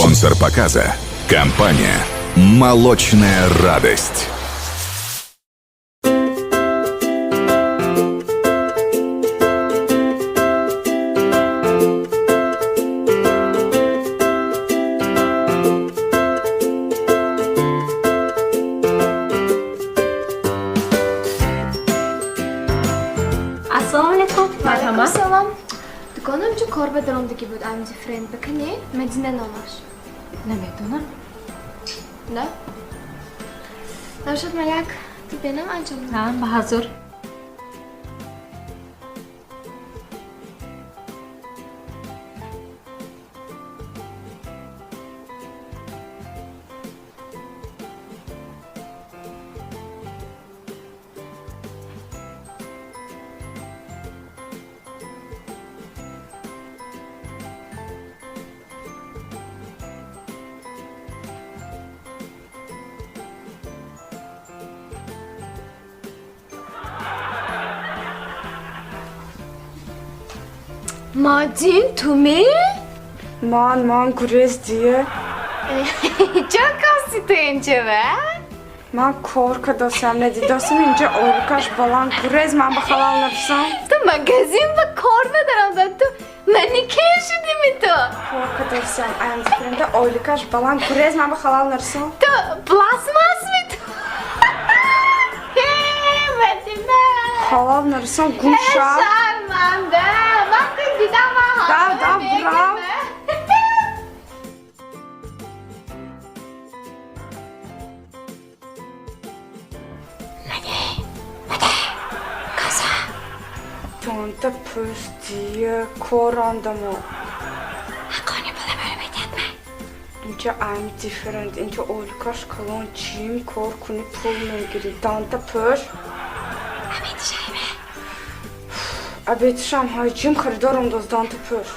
Спонсор показа – компания «Молочная радость». Ассалому алайкум. Марҳамат. Салом. Дуконам чун кор ба даромдагӣ буд, I'm different. Бакане Мадина номаш. Намедонам. Да? Нашуд маяк. Ту бенам анҷом. Ҳа, ба ҳазур. Мадин, ту ме? Ман гурез дие. Чо каси ту инҷа? Ман кор кардосам, надидосам инҷа орукаш баланд гурез ман ба халал нафсам. Ту магазин ба кор бадаромда ту манекен шудими ту. Кор кардосам, I'm different ойликаш баланд гурез ман ба халал нарсам. Ту пластмасс ми ту. Мадина. Халал нарсам гум ша. Шарманда. Ман ту дидам ман. Да, да, браво. Тонта пӯст дие кор андамо. Ҳаққони пула барам айтятма. Инҷа I'm different, инҷа ойликаш калон чим кор кунӣ пул мегирӣ. Данта пӯш. Абедишайме. Абедишам ҳай ҷим харидорам доз данта пӯш.